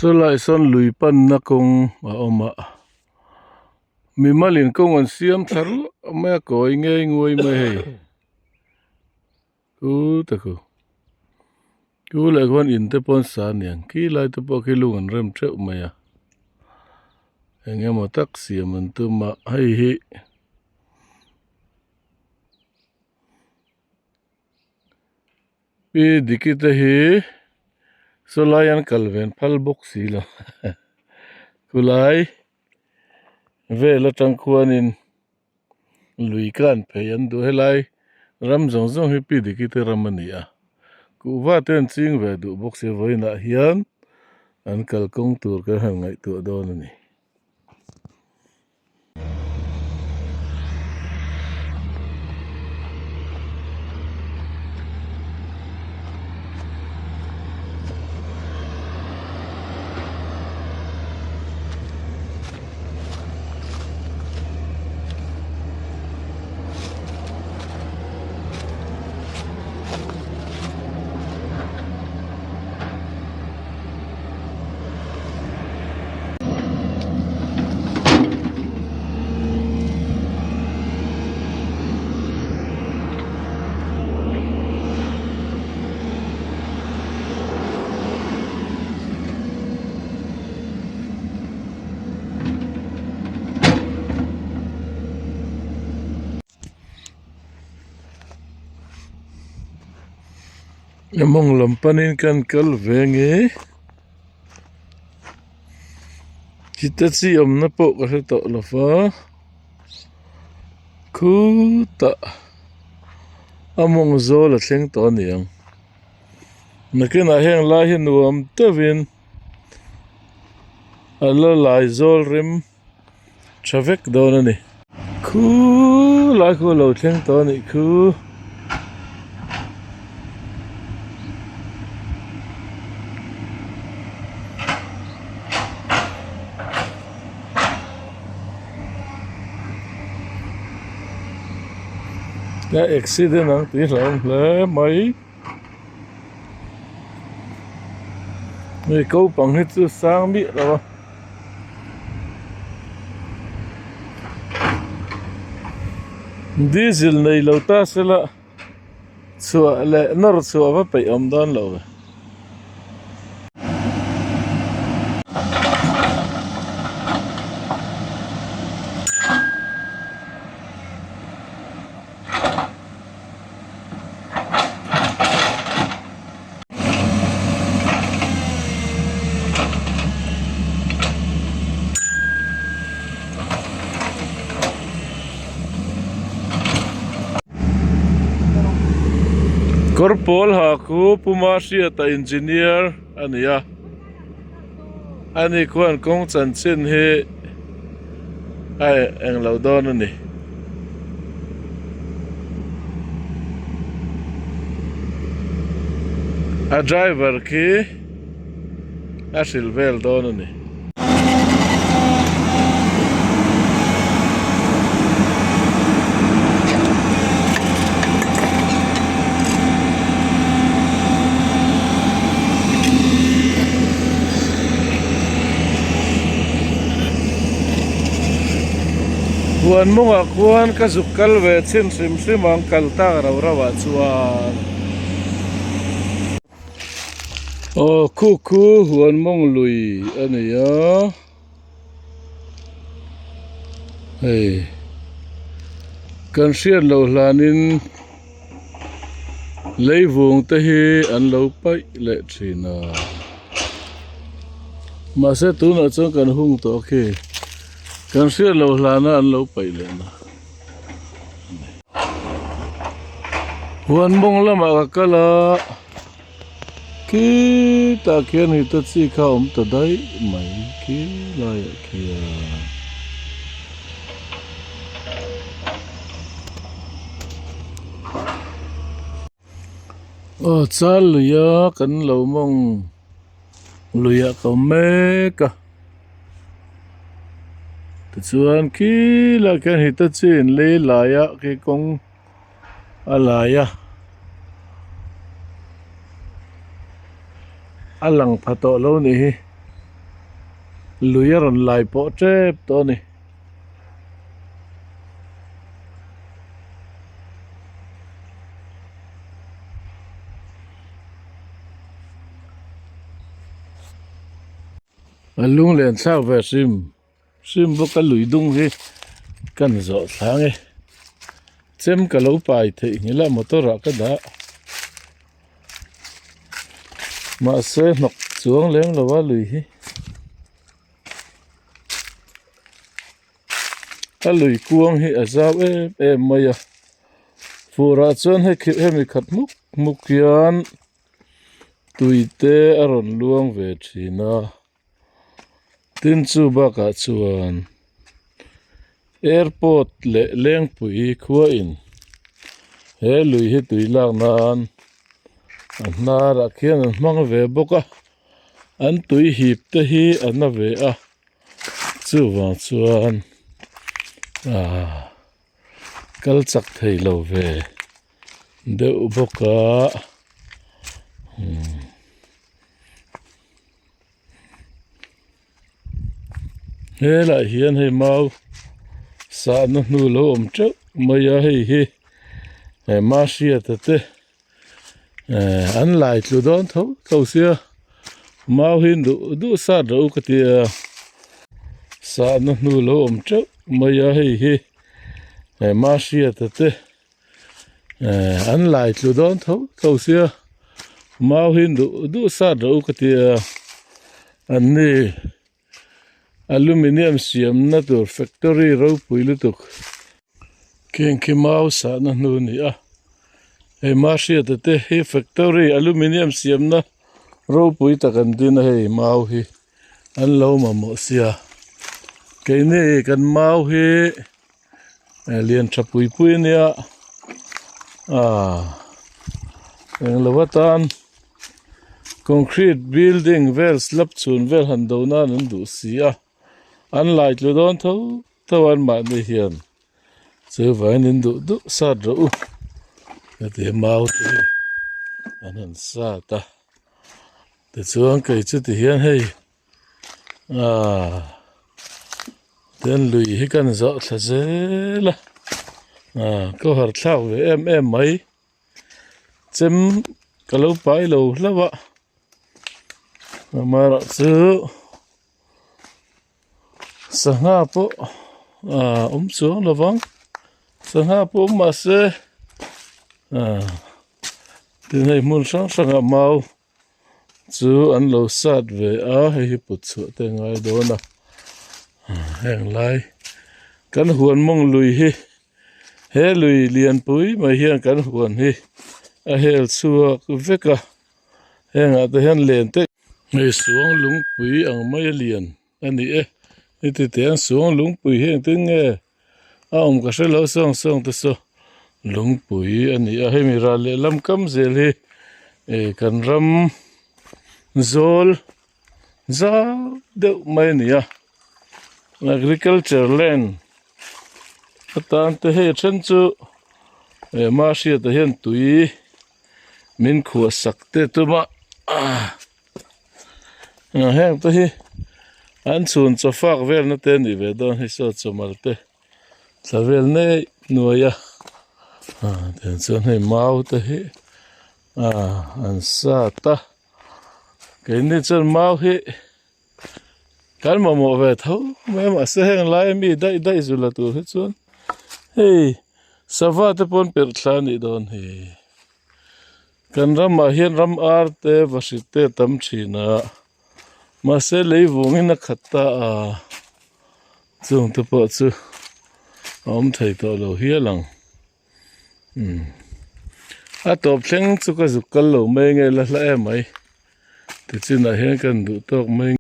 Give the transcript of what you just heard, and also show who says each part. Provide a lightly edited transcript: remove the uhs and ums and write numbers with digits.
Speaker 1: Sawlai sawn lui panna kawng a awm a mimalin kawng an siam thla ruah mai a kawi ngei nguai mai hei khutah khu chu leh khuan in te pawh an sa aniang khi lai te pawh khi lung an rem teuh mai a eng emaw tak siam an tum a hei hi. Pi Diki te hi sawlai an kal ve an phal bawk si lo khulai vel atang khuanin lui khan phei an duh helai ram zawng zawng hi Pi Diki te ram a ni a kuhva te an ching ve duh bawk sia vawiinah hian an kalkawng tur kan han ngaihtuah dawn a ni. A mawng lam panin kan kal ve nge chita chi awmna pawh ka hre tawh lo va khutah a mawng zawl a thleng tawh a ni ang nakinah heng lai hi nuam deuhin a la lai zawl rem. Tha vek dawn a ni. Khu lai khu a lo thleng tawh a nih khu. A accident ang tih hlauhawm hle mai. Hei ko pang hi chu sang miah lo a diesel nei lo ta sela chhuah leh nawr chhuah va peih awm dawn lo ve. Kawr pawl ha khu Puma Hriata engineer a ni a ani khuan kawng chanchin hi a englo dawn a ni. A driver khi a hrilh vel dawn a ni. Huan mawngah khuan ka zuk kal ve chhin hrim hrim ang kal tak rau rau ah chuan aw khu khu huan mawng lui a ni a hei kan hriat loh hlanin leivung te hi an lo paih leh thin a mahse tunah chuan kan hung tawh a khi kan hriat loh hlana an lo paih leh na huan mawng lamah ka kal a. Khitah khian Hitachi kha a awm ta daih mai khi laiah khian. Aw chal luia kan lo mawng luiah ka awm mek a tichuan khi laiah khian Hitachi in lei laiah khi kawng a lai a a lang pha tawh lo nih hi. Lui a rawn lai pawh tep tawh a ni. A lunglen thlak ve hrim hrim bawk a lui dung hi kan zawh thlang e chem ka lo pai theih nghilh a motor ah ka dah mahse hnawk chuang lem lo a lui hi a lui kuang hi a zau em em mai a fur ah chuan hei khi hemi khat hmuk hmuk hian. Tui te a rawn luang ve thin a tin chu bakah chuan airport leh lengpui khua in he lui hi tui lak nan a hnar ah khian an hmang ve bawk a an tui hip te hi a na ve a chuvang chuan ahh kal chak thei lo ve. Deuh bawk a helaiah hian hei mau sahna hnu lo awm teuh mai a hei hi he mahriata te eh an lai tlu dawn tho tho sia mau hi duh duh sat rawh u ka ti a sahna hnu lo awm teuh mai a hei hi he mahriata te. Eh an lai tlu dawn tho tho sia mau hi duh duh sat rawh u ka ti a an ni aluminium siamna tur factory ropui lutuk kheng khi mau sahna hnu a ni a hei mahriata te hi factory aluminium siamna ropui tak an din a hei mau hi an lo mamawh sia keini kan mau hi. Lian tha pui pui a nia aaa englo atan concrete building vel slab chhun vel han do nan an duh si a an lai tlu dawn tho tho a anmahni hian chuvangin in duh duh sat rawh u heti mau te hi an han sat a tichuan kei chu ti hian hei. Aaa ten lui hi kan zawh thla zel a aaa ka harh thlak ve em em mai chem ka lo pai lo hlauh a amaherawhchu sangha pawh aaa awm chuang lo vang sangha pawh awm mahse aaa tin hei hmun hrang hrangah mau. Chu an lo sat ve a hei hi put chhuah te a ngai dawn a heng lai kan huan mawng lui hi he lui lianpui mai hian kan huan hi a hel chhuak vek a hengah te hian len te hei suang lungpui ang mai a lian a ni e heti teh ang suang lungpui hi engtin nge a awm ka hre lo sawng sawng te saw lungpui a ni a hemi ral lehlam kam zel hi ih kan ram zawl zau deuh mai a ni a agriculture land atan te hei a then chu eh mahriat ah hian tui min khuah sak te tuma ah. Heng te hi an chhun chaw fak velna te a nih ve dawn hi saw chawmal te thla vel nei hnuai a tiang chuan hei mau te hi an sat a keini chuan mau hi kan mamawh ve tho mai a mahse heng laia mi daih daih zu la tur hi chuan hei sava te pawh an perh thla a nih dawn hi. Kan ramah hian ram ar te vahrit te a tam thin a mahse lei vungin a khat ta a chung te pawh chu a awm thei tawh lo hial ang umm a tawp thleng chu ka zuk kal lo mai nge la hla em mai tichinah hian kan duh tawk mai.